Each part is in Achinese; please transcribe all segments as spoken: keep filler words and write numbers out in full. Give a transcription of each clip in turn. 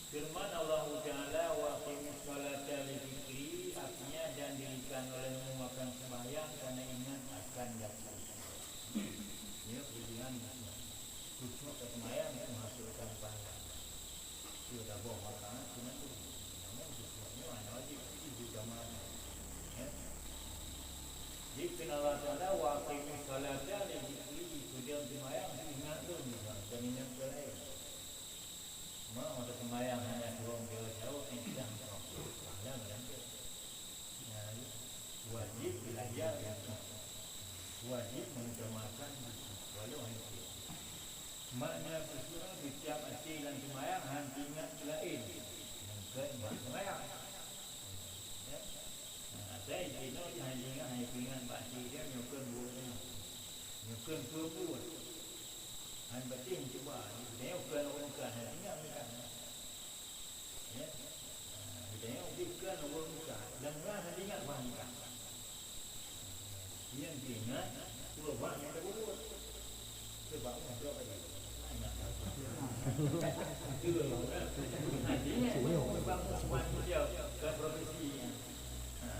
Firman Allahu Ta'ala, "Wa aqimis sholata li dzikri," artinya, "Dan dirikan olehmu akan sembahyang karena ingat akan Aku." Ya, kemudian khusyuk ke sembahyang itu menghasilkan pahala. Dia dah bawa makanan, cuma tu. Namun khusyuk ni mana wajib, itu jamaah. Ya. Jadi, firman Allah Ta'ala, "Wa aqimis sholata li dzikri," kemudian sembahyang ingat tu, dan ingat ke lain. Cuma masa sembahyang hana turun jauh-jauh, eh, dah, dah, dah, dah, dah. Nah, wajib belajar, wajib mengutamakan walau hanya sikit. Makna khusyuk, setiap até lam sembahyang hana ingat lain, mungken bak sembahyang. Ya. Nah, asai jinoe hana ingat, hana ingat bak até dia, nyoe kan buet dia. Nyoe kan buet. Hana batin cuba, dia kan orang bukan, hana ingat mereka. Ya. Geutanyoe bukon ureueng meukat, dan ureueng hana ingat bah meukat. Nyang teuingat, peue bah nyang teupeubeuet. Sebab nyan trok tadi. Ingat. Betul, kan? Artinya, memang manusia, bukan profesi. Ha.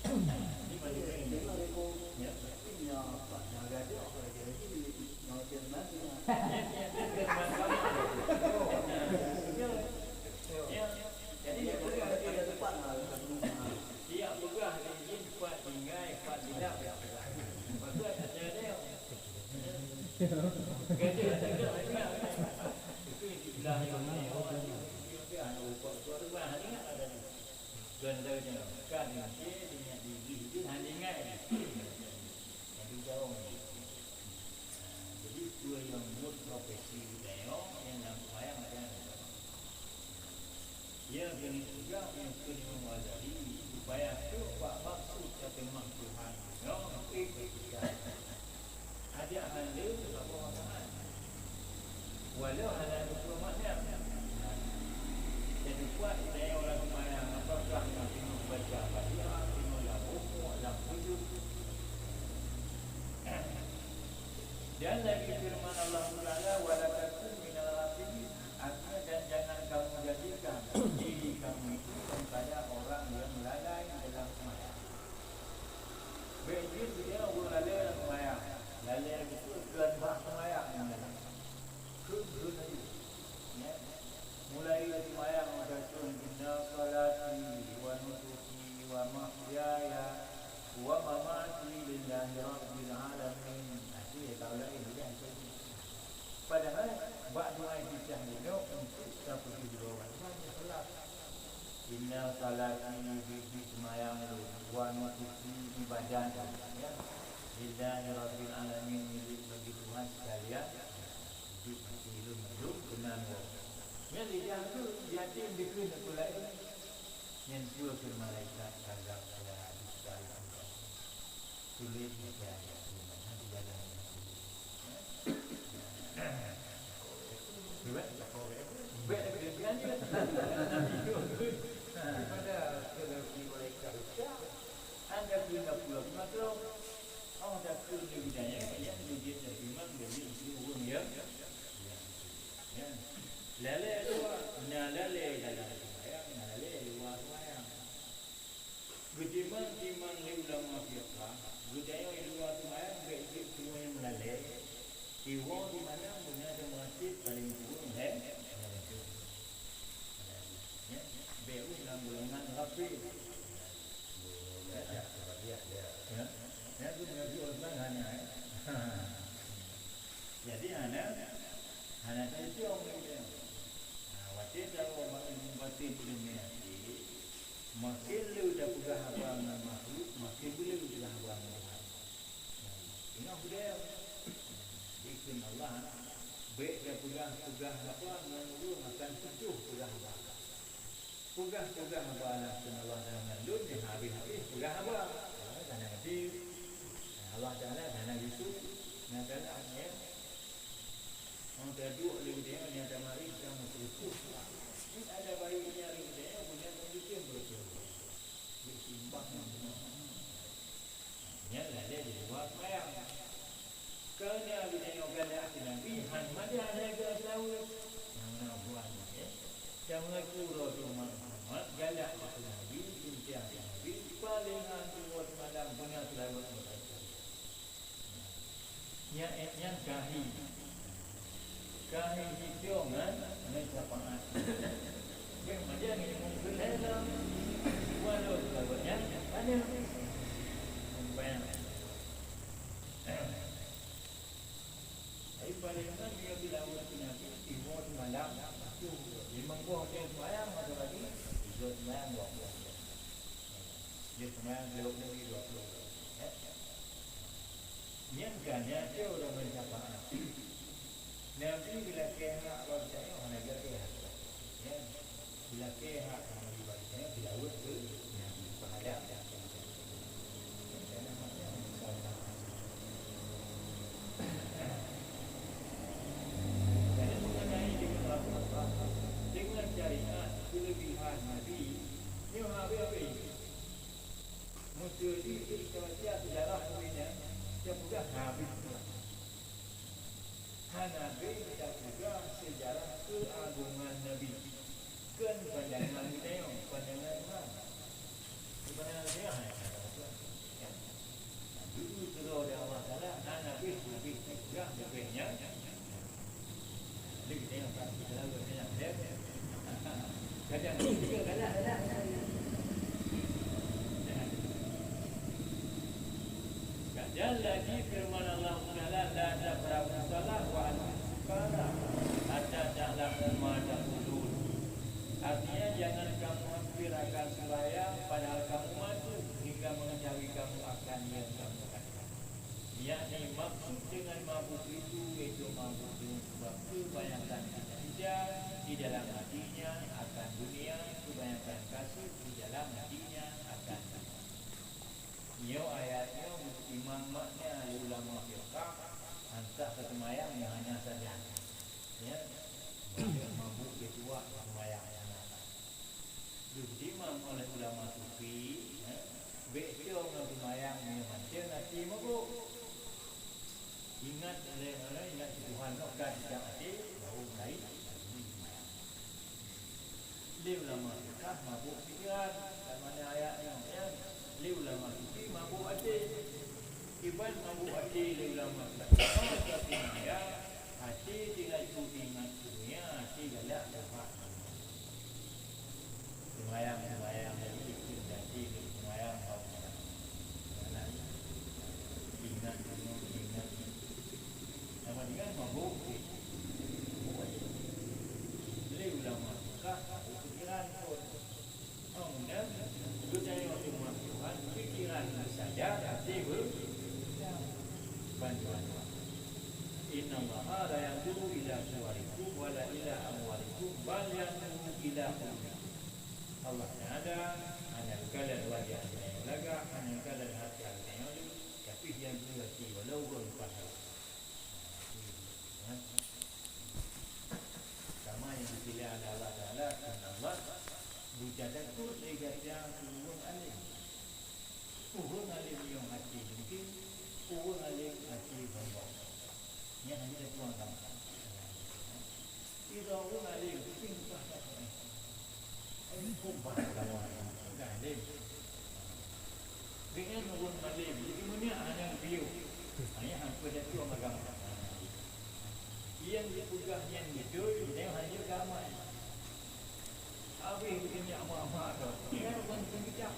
Ini manusia ini. Ya. Jadi, dia peugah, dia peugah, dia peugah, dia peugah, dia peugah, dia peugah, dia peugah. Maka, ada dia. Kerja, kerja, kerja. Itu yang dibilang ni, orang ni, dia, dia, anak upak, tuan rumah, dia ingat ada ni. Tuan tahu je, kan, dia, dia ingat diri, dia hana ingat ni. Jadi, jauh ni. Jadi, peue nyang buet profesi geutanyoe nyang lam seumayang macam mana? Ia keuneuk peugah meunyoe keu Imam Ghazali, supaya trok bak maksud nyang teumah Tuhan nyoe, eh, beututoe. Adak hana saboh manfaat. Walau hana teupeue makna. Nyang teupeue geutanyoe lam seumayang, apakah nyang teungoh baca Fatihah, teungoh lam rukuk, lam sujud? Dan lagi firman Allah Taala, "Wa la takun minal ghafilin." Artinya, dan jangan kamu jadikan diri kamu itu daripada orang yang lalai dalam sembahyang. Bék jeuet geutanyoe ureueng lalai dalam sembahyang. Lalai itu keu bak sembahyang nyang lalai. Keu, keu tadi. Ya. Mulai dari sembahyang, maka tu, "Inna salati wa nusuki wa mahyaya wa mamati lillahi rabbil alamin." Nah, tu ya, kalau lain, dia macam tu. Padahal, bak doa istiftah nyoe untuk tapeujeuet doa, bukan salat. "Inna salati," bit-bit seumayang lôn, "wa nusuki," ibadat lôn, ya, "lillahi rabbil alamin," milék bagi Tuhan sekalian. Hidup mati lôn mandum keunan woe. Nyan lidah tu yatim dikheun keu laén. Nyan peue kheun malaikat, "Kazab, ya, dusta itu." Tuléh baca ayat tu, hana jalan. Riwayat, riwayat, riwayat. Daripada keu malaikat ucap, anda kena pulang makhluk. Oh, takheun lé geutanyoe, nyang jeuet teurimong dari ureueng nyang, nyang, nyang lalée luwa, na lalée dalam seumayang, na lalée luwa seumayang. Geutimang-timang lé ulama fiqah, geutanyoe luwa seumayang bék jeuet keu nyang lalée, siwoe di mana beuna teumasjid paleng kureueng lhée, ya, bék lam golongan ghafil. Ya, ya, ya. Ya, tu meunyoe jeuet ureueng hana, eh. Jadi, hana, hana teucong lé dia. Nah, watée tawoe bak ilmu batin, ilmu hati, makin le tapeugah haba ngon makhluk, makin le tapeugah haba ngon Tuhan. Nah, ingat budaya. Dikheun Allah, bék tapeugah-peugah haba ngon ureueng akan putôh peugah haba. Peugah-peugah haba lam keunan Allah Taala mandum, nyan habéh-habéh peugah haba. Allah Taala ngerti. Allah Taala hana geusu, hana galak, ya. Orang taduek lé geutanyoe nyang tamari ka meukeureutoh. Nyan ada bayi nyang lé geutanyoe, bunoe meunyoe beutôi. Dia simbah ngon bunoe. Nyan lalée di luwa seumayang. Keu na geutanyoe galak keu Nabi, han madah lagée seulaweuet. Nyang na buah nyan, ya. Assalamualaikum warahmatullahi wabarakatuh. Galak keu Nabi, cinta keu Nabi, paléng han tuwoe seumalam beuna seulaweuet ngon Rasul. Nyan, nyan kahi. Kahi hidong ngon, ngon syafaat. Bèk meujan ngon ilmu keulhèe lom. Walau seulaweuet nyan banyak. Sampai Tapi paléng han meunyoe seulaweuet keu Nabi, tuwoe seumalam, limong boh jeuem seumayang, masa pagi, tiga seumayang, dua puluh. Jeuem seumayang, jaweueb Nabi, dua puluh. Eh? Nyan ka nyan, dia ureueng meusyafaat. Nabi geulakèe hak bak geutanyoe, hana geulakèe hak. Ya. Geulakèe hak Nabi bak geutanyoe, geulaweuet keu Nabi, pahala. Jadi, mengenai dengan Rasulullah, dengan syariat keulebihan Nabi, nyoe habéh-habéh. Meuseuti kita baca sejarah Nabi nyan, kita peugah habéh. Hana habéh kita peugah sejarah keuagongan Nabi. Kon pandangan geutanyoe, pandangan Tuhan. Pandangan geutanyoe, hai, pandangan Tuhan. Ya. Dulu surah dari Allah Taala, hana habéh, habéh, habéh, habéh nyan. Jadi geutanyoe pasti selalu tanya, ya. Kadang juga galak, galak. Dan lagi firman Allah Taala, "La taqrabus shalah wa antum sukara, hatta ta'lamu ma taqulun." Artinya, jangan kamu hampir akan sembahyang padahal kamu mabuk, hingga mengetahui kamu akan yang kamu katakan. Yakni, maksud dengan mabuk itu yaitu mabuk dengan sebab kebanyakan cita-cita di dalam hatinya akan dunia, kebanyakan kasut di dalam hatinya akan dunia. Nyoe ayat nyoe geupeutimang makna lé ulama fiqah, hantom ka seumayang nyang hana sadar. Ya, mabuk, mabuk jituak seumayang hana sadar. Geupeutimang oleh ulama sufi, ya, bèk cong ngon seumayang meunyoe mantong até mabuk. Ingat lé, ingat keu Tuhan, ka teucap até, baru mulai seumayang. Lé ulama fiqah mabuk pikiran, kat mana ayat nyoe, ya? Lé ulama sufi mabuk até. Iban mabuk até lé ulama fiqah, tapi ayat, até tinggai ingat dunia, até galak Tuhan. Seumayang, seumayang lagi, ikut janji, seumayang, ingat, ingat, ingat. Sama dengan mabuk, mabuk até. Lé ulama fiqah, mabuk pikiran pun. Kemudian, geutanyoe teuma Tuhan, pikiran saja, até be-, bantuan. Innallaha la yanzuru ila suwarikum wala ila amwalikum, bal yanzuru ila qulubikum. Allah Taala hana geukalon wajah geutanyoe lagak, hana geukalon hareuta geutanyoe le, tapi Dia geukalon até walau ureueng pahala. Sama nyang geutilée lé Allah Taala, kheun Allah, "Beujatakot lé gata keu ureueng além." Ureueng além nyang até deungki, ureueng além até sombong. Nyan hana tatueng agama. Sidroe ureueng além, pih lumpah that, eh. Ai, lumpah agama, ureueng além. Deungon ureueng além, jadi meunyoe hana geuyue, hana hampeue tatueng agama. Nyang jipeugah nyan beutôi, nyan hana jeuet keu amal. Habéh geutanyoe mak-mak tu, nyan bukan peunjijak.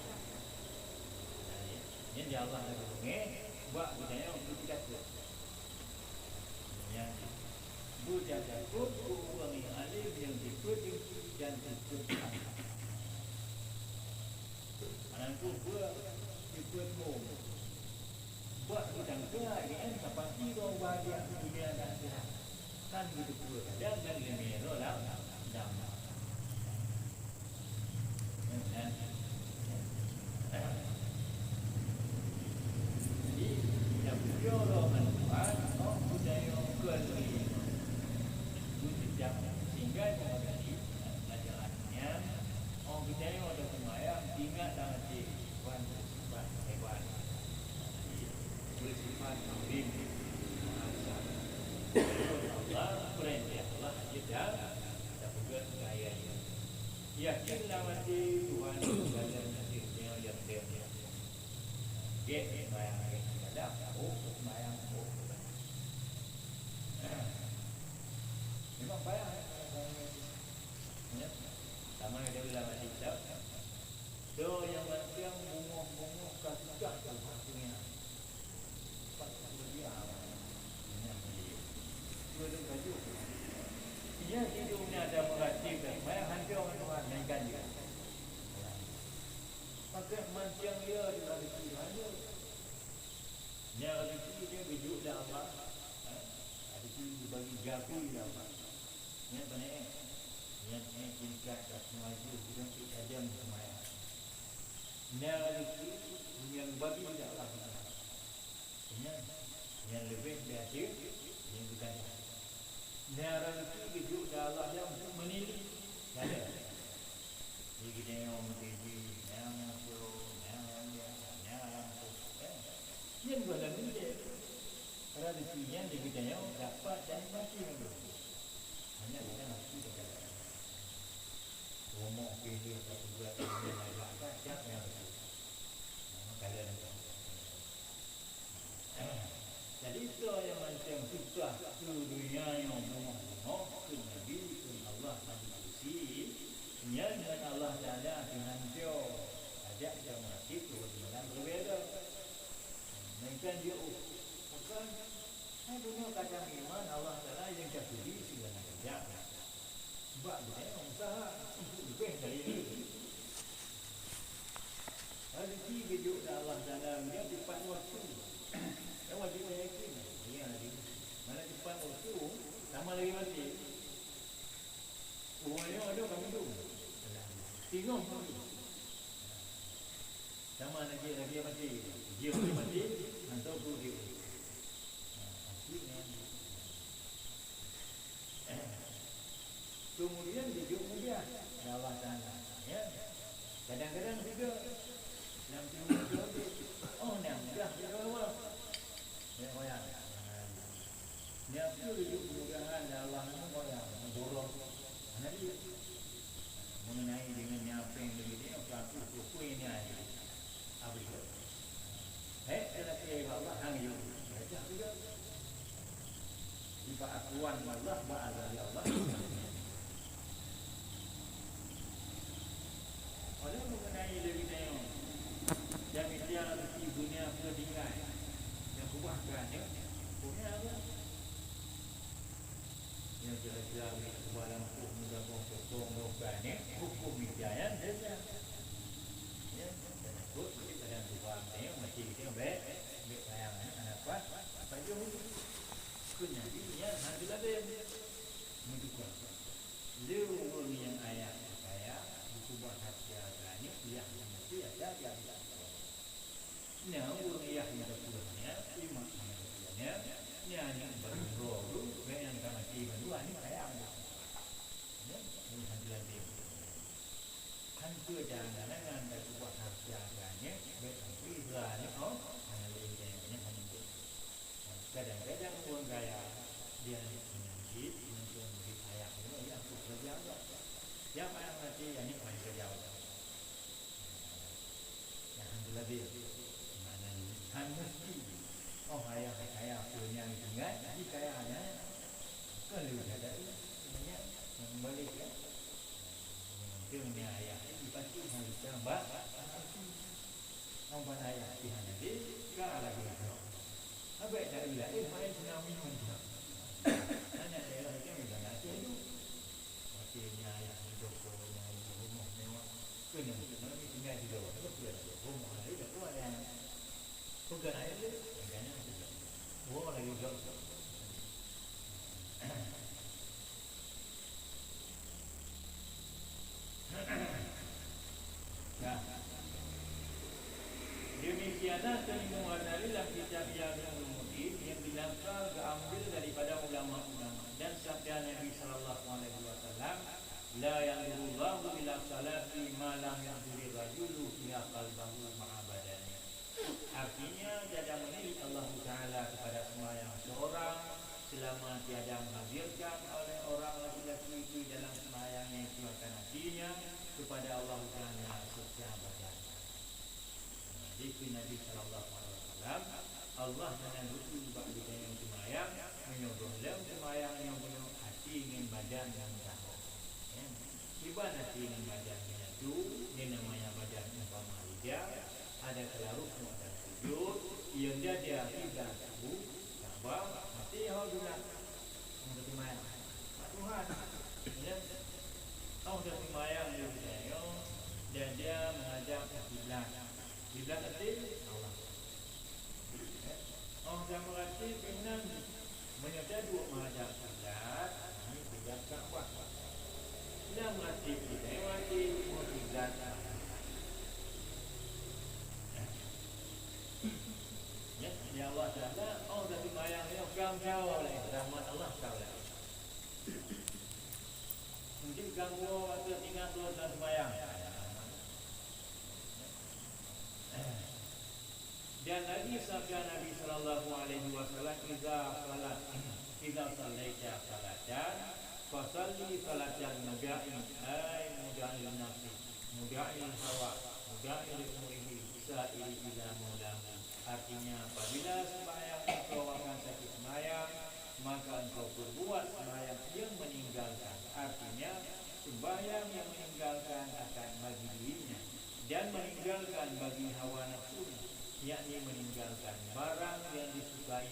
Nyan di Allah lagée beungéh, bak geutanyoe untuk takot. Nyan, beujatakot keu ureueng nyang além nyang jipeuet dan jipeuet. Meunan kheueh beu jipeuet mum. Bak geutanyoe lagée nyan, sapat sidroe bahagia dunia dan akhirat. Kan beuteupeue kadang dan leumie droe lam, lam. Jadi, dak beutôi lom ngon Tuhan, oh, budaya kon lé. Beuteucap tinggai meungadali pelajaran nyan, oh, budaya dak seumayang, ingat lam até, Tuhan beusifat hebat. Beusifat Azim, Maha Esa. Allah, peurintah Allah aja dah tapeugah kaya nyan. Gét sembahyang, gét ibadah, oh, sembahyang, oh, ibadah. Memang payah, ya, sembahyang itu. Ya. Sama ada ulama Islam. Doa yang macam bungong-bungong ka susah tu hatinya. Empat puluh dia. Dengan dia. Dua tu baju. Ia hidupnya ada merhatikan sembahyang hancur Tuhan, melainkan dia. Pakai mancing dia di balik hanya. Nyan rezeki dia geujok lé Allah. Ha? Rezeki dibagi gabui lé Allah. Nyan beunéh. Nyan éh tingkat ka seumaju bukan cit tajam seumaya. Nyan rezeki nyang bagi lé Allah. Nyan, nyan leubeh dari nyang geutanyoe. Nyan rezeki geujok lé Allah nyan untuk meunilik. Ada. Di geutanyoe meukeujih, nyan masuk, nyan ambiak, nyan alam tu. Eh, nyan goh lom nyan. Rezeki nyan di geutanyoe dapat dan mati ngon. Hanya kita mati dekat. Rumah pilih satu buat yang agak kacak yang tu. Nah, kalau ada. Jadi, soe nyang mantong susah keu donya nyoe beungoh-beungoh keu Nabi, keu Allah Maha Suci, nyan ngon Allah Taala teuhanco, ajak jamé keu malam beubeda. Melainkan dia, oh, bukan, hai bunoe kadang iman Allah Taala nyang ka turi segala macam. Bak geutanyoe usaha untuk leubeh dari itu. Rezeki geujok lé Allah Taala nyan tepat waktu. Kan wajib yakin. Iya, lagi. Mana tepat waktu, sama lagi mati. Uroe nyoe ada kami tu. Tinggal kami. Sama lagi, lagi mati. Dia boleh mati, hantar tu dia. Nah, akhirnya. Kemudian dijok mudah lé Allah Taala, ya. Kadang-kadang juga lam timu tu, oh, nyan mudah juga Allah. Ya, oh, ya. Nyan pun dijok kemudahan lé Allah, nyan, oh, ya, mendorong. Mana dia? Mengenai dengan nyan apa yang lebih dia, pelaku, pelaku ini aja. Apa itu? Hek, tetapi Allah hang yuk. Baca juga. Di pengakuan Allah, bak azali Allah. Oleh mengenai lebih nyo, dan dia di dunia ke tinggai, dan kubah kerana, punya Allah. Nyang kira-kira ureuëng keubah lampôh muda boh potong lom ban nyan, huköm mita nyan desya. Ya, dan takot meusti badan Tuhan, tanya mati kita bèk, bèk sayang aneuk, aneuk pat, pat jong. Keu Nabi nyan hana teuladen. Meutuka. Lé ureuëng nyang ayah kaya, geukeubah hati agak nyan, yah meusti ada di atas. Nyan ureuëng yah meuteupeu nyan, imat meuteupeu nyan, nyan nyang bak uroe tu, bèk nyang ka maté mandua nyan sayang. Nyan, nyan hana lagèe. Kan peue jangan-jangan ka keubah hareuta nyan, bèk sampoe Ibra nyan, oh, hana lé nyan, nyan hana lé. Kadang-kadang ureuëng kaya, dia ni penyakit, mungkin di ayah dia, ya, aku kerja agak. Siapa yang mati, ya, ni main kerja agak. Nah, alhamdulillah, Bil. Maknanya, han mesti. Oh, ayah kaya, punya tinggal, jadi kaya aja. Kan lebih ada, sebenarnya, yang balik, ya. Mungkin ni ayah, ini pasti harus tambah, pasti. Amban ayah Tuhan jadi, ka lagi. Abang tak gila, eh, main tsunami macam. Anak daerah itu memang nak hidup. Maksudnya ayah ni toko, rumah, rumah mewah. Kena tsunami tinggal di bawah. Apa pula dia? Rumah dia dah keluar yang pegang air dia, yang kanan tu. Wah, lagi jauh. Nah, demikianlah keilmuan dari lam kitab Ihya Ulumuddin yang binasa geuambil daripada ulama-ulama dan sabda Nabi sallallahu alaihi wasallam, "La yanzurullahu ila salati ma lam yanzurir rajulu fiha qalbahu ma'a badanihi." Artinya, tiada menilik Allah Taala kepada sembahyang seorang selama tiada menghadirkan oleh orang laki-laki itu dalam sembahyangnya itu akan hatinya kepada Allah Taala secara badan. Dikheun Nabi sallallahu alaihi wasallam, Allah hana geueu bak geutanyoe seumayang meunyoe gohlom seumayang nyoe bunoe até ngon badan nyang meusahoh. Ya. Kiban até ngon badan meunyoe tu, nyan namanya badan umpama ija, ada keularot nyoe ada sujud, nyang dada kiblat u Ka'bah, até ho kiblat. Hana seumayang. Pak Tuhan. Ya. Hana seumayang di geutanyoe, dada menghadap ke kiblat. Kiblat até Allah. Oh, dan berarti keunan meunyoe taduek menghadap kiblat, ini kiblat Ka'bah. Lam hati kita, berarti mau kiblat. Ya, ya Allah Taala, oh, dah sembahyang ni, kau jauh lah, rahmat Allah kau lah. Mungkin ganggu waktu tinggal tu dalam sembahyang. Dan lagi sabda Nabi sallallahu alaihi wasallam, "Idza salat, idza sallaita salatan, fasalli salatan muda'i, ay muda'i nafsi, muda'i hawa, muda'i li umrihi, sa'ili ila maulahu." Artinya, apabila sembahyang engkau akan satu sembahyang, maka engkau perbuat sembahyang yang meninggalkan. Artinya, sembahyang yang meninggalkan akan bagi dirinya dan meninggalkan bagi hawa nafsunya, yakni meninggalkan barang yang disukai,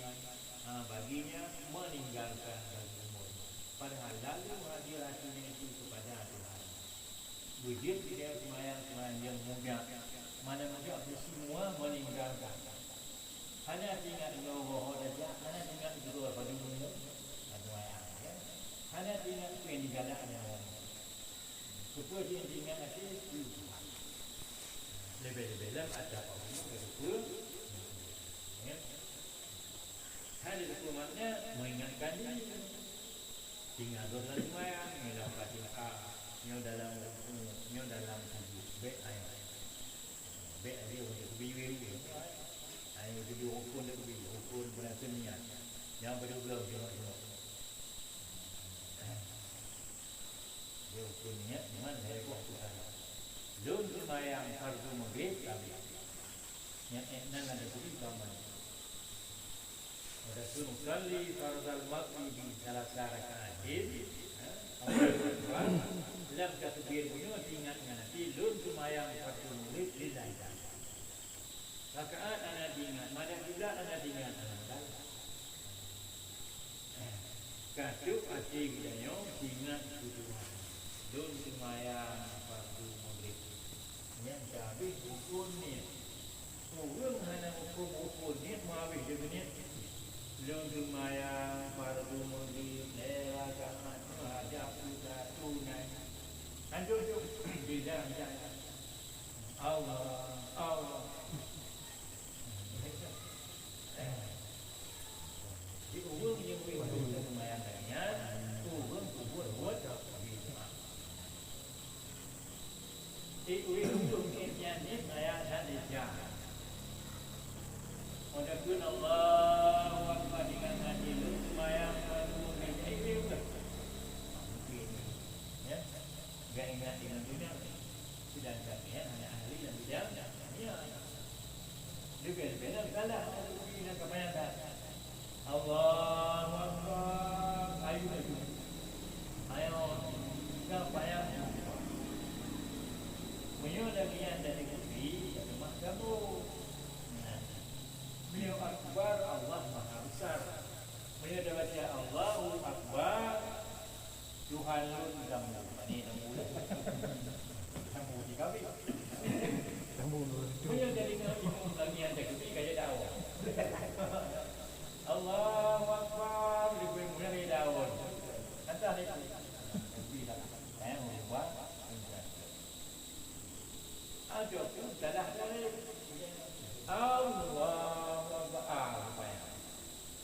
ha, baginya, meninggalkan bagi umurnya. Padahal lalu hadir hatinya itu kepada Tuhan. Beujeuet sideh seumayang-seumayang nyang muda, mana muda pih semua meninggalkan. Hana teuingat nyoe ho tajak, hana teuingat sidroe padum nyoe, seumayang, ya. Hana teuingat peue nyang digalak nyoe. Keupeue nyang teuingat até, peue Tuhan. Leubeh-leubeh lam atra peurumoh, ya, keupeue, ya. Hana keupeue makna, mengingatkan diri. Tinggai droe lam seumayang, nyoe lam Fatihah, nyoe dalam rukuk, nyoe dalam sujud. Bèk ayat. Bèk aja untuk kubi-, kubi-, kubi. Ayat kubi rukun dah kubi, rukun berasa niat. Jangan pada ulang tengok-tengok. Dia rukun niat, iman, hai buah tu salah. Lôn seumayang fardu maghrib, habis. Nyang ék nan ada beri kawan. Wa rasul usalli farzal maghribi salasa raka'atin, ha, Allahu Akbar. Lam takbir bunoe teuingat ngon até, lôn seumayang fardu maghrib lillahi ta'ala. Rakaat hana teuingat, madan kiblat hana teuingat, hana masalah. Ka trok até geutanyoe teuingat keu Tuhan. Lôn seumayang fardu maghrib. Nyan ka habéh rukun niet. Ureuëng hana muphom rukun niet meuhabéh jeuet niet. Lôn seumayang fardu maghrib lhèe rakaat meuhadab kiblat tunai. Hanjeuet jok bilang jai. Allah, Allah. Di ureuëng nyang ureuëng seumayang nyan, ureuëng peubuet buet bid'ah. Di ureuëng nyang nyan nyan seumayang nyan nyan. Pada pun Allahu Akbar dengan hati lu seumayang baru mengenai ureuëng. Mungkin, ya. Gak ingat dengan dunia. Sedangkan niat hanya ahli dan bidang niat. Leubeh-leubeh lam salah, Allah Taala. Allahu Akbar. Ayo laju. Ayo. Kita payah. Meunyoe lagi nyang dari kupi, ya lemah kamu. Nah. Meunyoe Akbar, Allah Maha Besar. Meunyoe dah baca Allahu Akbar, Tuhan lôn lam, mani lam mulut. Lam mulut kabeh. Lam mulut. Meunyoe jadi ngon imum lagi nyang takbir, kaya dakwah. Allahu Akbar, di bulan mulai kaya dakwah. Entah ni. Takbir dah. Saya mau buat. Ada pun salah dari. Allahu Akbar. Ah, rupanya.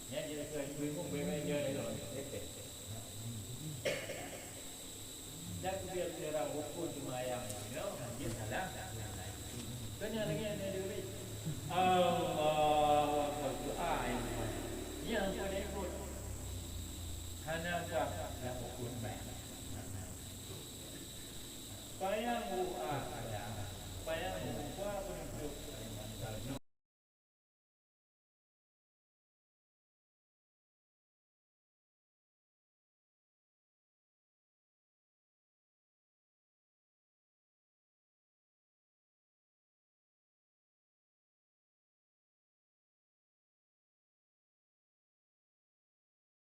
Nyan jadi keu ibu-ibu bebe dia ni loh. Dan kemudian orang rukun seumayang, you know, dia salah. Tanya lagi ada duit. Allahu Akbar. Doa yang banyak. Yang pada ikut. Hana apa yang rukun banyak. Payang doa ada. Payang